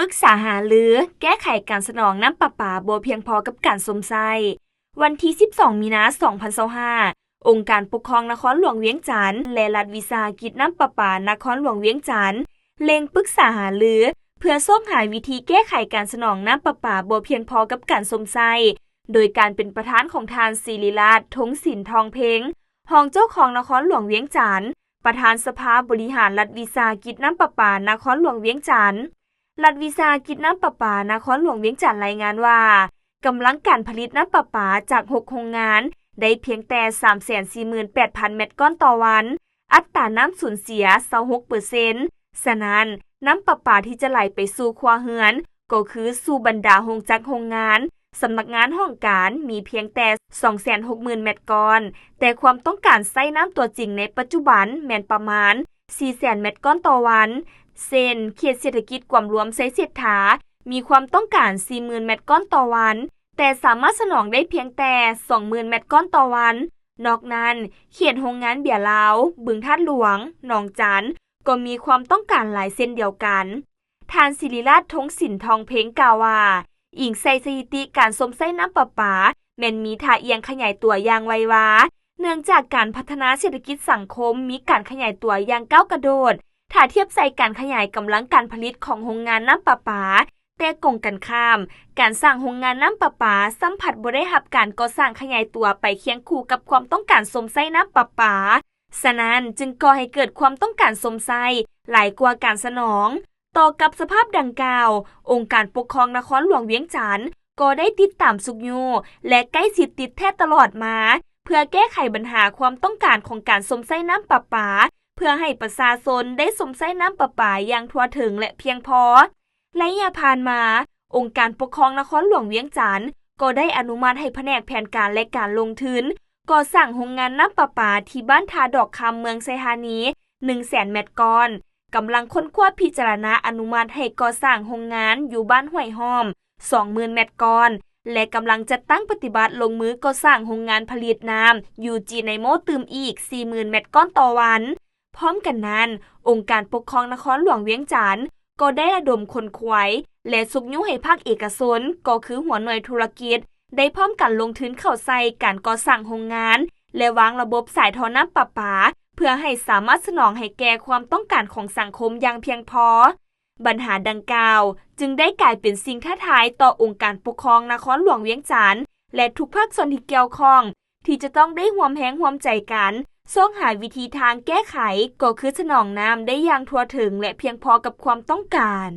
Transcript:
ປຶກສາຫາລືແກ້ໄຂການສະໜອງນ້ຳປະປາບໍ່ພຽງພໍກັບການຊົມໃຊ້. ວັນທີສິບສອງ ມີນາ ສອງພັນຊາວຫ້າ, ອົງການປົກຄອງນະຄອນຫຼວງວຽງຈັນ ແລະ ລັດວິສາຫະກິດນ້ຳປະປານະຄອນຫຼວງວຽງຈັນ ເລັ່ງປຶກສາຫາລື ເພື່ອຊອກຫາວິທີແກ້ໄຂການສະໜອງນ້ຳປະປາບໍ່ພຽງພໍກັບການຊົມໃຊ້, ໂດຍການເປັນປະທານຂອງທ່ານ ສິລິລາດ ທົງສິນທອງເພັງ, ຮອງເຈົ້າຄອງນະຄອນຫຼວງວຽງຈັນ, ປະທານສະພາບໍລິຫານລັດວິສາຫະກິດນ້ຳປະປານະຄອນຫຼວງວຽງຈັນ. ລັດວິສາຫະກິດນ້ຳປະປານະຄອນຫຼວງວຽງຈັນລາຍງານວ່າ ກຳລັງການຜະລິດນ້ຳປະປາຈາກຫົກໂຮງງານໄດ້ພຽງແຕ່ສາມແສນສີ່ໝື່ນແປດພັນແມັດກ້ອນຕໍ່ວັນ, ອັດຕານ້ຳສູນເສຍຊາວຫົກເປີເຊັນ. ສະນັ້ນ, ນ້ຳປະປາທີ່ຈະໄຫຼໄປສູ່ຄົວເຮືອນ ກໍຄືສູ່ບັນດາໂຮງຈັກໂຮງງານ, ສຳນັກງານຫ້ອງການ ມີພຽງແຕ່ສອງແສນຫົກໝື່ນແມັດກ້ອນ, ແຕ່ຄວາມຕ້ອງການໃຊ້ນ້ຳຕົວຈິງໃນປັດຈຸບັນແມ່ນປະມານສີ່ແສນແມັດກ້ອນຕໍ່ວັນ, ເຊັ່ນ ເຂດເສດຖະກິດກວມລວມໄຊເສດຖາ ມີຄວາມຕ້ອງການສີ່ໝື່ນແມັດກ້ອນຕໍ່ວັນ, ແຕ່ສາມາດສະໜອງໄດ້ພຽງແຕ່ສອງໝື່ນແມັດກ້ອນຕໍ່ວັນ. ນອກນັ້ນ, ເຂດໂຮງງານເບຍລາວ, ບຶງທາດຫຼວງ, ໜອງຈັນ ກໍມີຄວາມຕ້ອງການຫຼາຍເຊັ່ນດຽວກັນ. ທ່ານ ສິລິລາດ ທົງສິນທອງເພັງ ກ່າວວ່າ, ອີງໃສ່ສະຖິຕິການຊົມໃຊ້ນ້ຳປະປາ ແມ່ນມີທ່າອ່ຽງຂະຫຍາຍຕົວຢ່າງໄວວາ, ເນື່ອງຈາກການພັດທະນາເສດຖະກິດສັງຄົມມີການຂະຫຍາຍຕົວຢ່າງກ້າວກະໂດດ. ຖ້າທຽບໃສ່ການຂະຫຍາຍກຳລັງການຜະລິດຂອງໂຮງງານນ້ຳປະປາ, ແຕ່ກົງກັນຂ້າມ, ການສ້າງໂຮງງານນ້ຳປະປາຊ້ຳພັດບໍ່ໄດ້ຮັບການກໍ່ສ້າງຂະຫຍາຍຕົວໄປຄຽງຄູ່ກັບຄວາມຕ້ອງການຊົມໃຊ້ນ້ຳປະປາ. ສະນັ້ນ, ຈຶ່ງກໍ່ໃຫ້ເກີດຄວາມຕ້ອງການຊົມໃຊ້ຫຼາຍກວ່າການສະໜອງ. ຕໍ່ກັບສະພາບດັ່ງກ່າວ, ອົງການປົກຄອງນະຄອນຫຼວງວຽງຈັນ ກໍໄດ້ຕິດຕາມຊຸກຍູ້ ແລະ ໃກ້ຊິດຕິດແທດຕະຫຼອດມາ ເພື່ອແກ້ໄຂບັນຫາຄວາມຕ້ອງການຂອງການຊົມໃຊ້ນ້ຳປະປາ, ເພື່ອໃຫ້ປະຊາຊົນໄດ້ຊົມໃຊ້ນ້ຳປະປາຢ່າງທົ່ວເຖິງ ແລະ ພຽງພໍ. ໄລຍະຜ່ານມາ, ອົງການປົກຄອງນະຄອນຫຼວງວຽງຈັນ ກໍໄດ້ອະນຸມັດໃຫ້ພະແນກແຜນການ ແລະ ການລົງທຶນ ກໍ່ສ້າງໂຮງງານນ້ຳປະປາທີ່ບ້ານທ່າດອກຄຳ ເມືອງໄຊທານີ ໜຶ່ງແສນແມັດກ້ອນ, ກຳລັງຄົ້ນຄວ້າພິຈາລະນາອະນຸມັດໃຫ້ກໍ່ສ້າງໂຮງງານຢູ່ບ້ານຫ້ວຍຫ້ອມ ສອງໝື່ນແມັດກ້ອນ ແລະ ກຳລັງຈັດຕັ້ງປະຕິບັດລົງມືກໍ່ສ້າງໂຮງງານຜະລິດນ້ຳຢູ່ຈີນໄນໂມຕື່ມອີກສີ່ໝື່ນແມັດກ້ອນຕໍ່ວັນ. ພ້ອມກັນນັ້ນ, ອົງການປົກຄອງນະຄອນຫຼວງວຽງຈັນ ກໍໄດ້ລະດົມຂົນຂວາຍ ແລະ ຊຸກຍູ້ໃຫ້ພາກເອກະຊົນ ກໍຄືຫົວໜ່ວຍທຸລະກິດ ໄດ້ພ້ອມກັນລົງທຶນເຂົ້າໃສ່ການກໍ່ສ້າງໂຮງງານ ແລະ ວາງລະບົບສາຍທໍ່ນ້ຳປະປາ ເພື່ອໃຫ້ສາມາດສະໜອງໃຫ້ແກ່ຄວາມຕ້ອງການຂອງສັງຄົມຢ່າງພຽງພໍ. ບັນຫາດັ່ງກ່າວຈຶ່ງໄດ້ກາຍເປັນສິ່ງທ້າທາຍຕໍ່ອົງການປົກຄອງນະຄອນຫຼວງວຽງຈັນ ແລະ ທຸກພາກສ່ວນທີ່ກ່ຽວຂ້ອງ ທີ່ຈະຕ້ອງໄດ້ຮ່ວມແຮງຮ່ວມໃຈກັນ ຊອກຫາວິທີທາງແກ້ໄຂ ກໍຄືສະໜອງນ້ຳໄດ້ຢ່າງທົ່ວເຖິງ ແລະ ພຽງພໍກັບຄວາມຕ້ອງການ.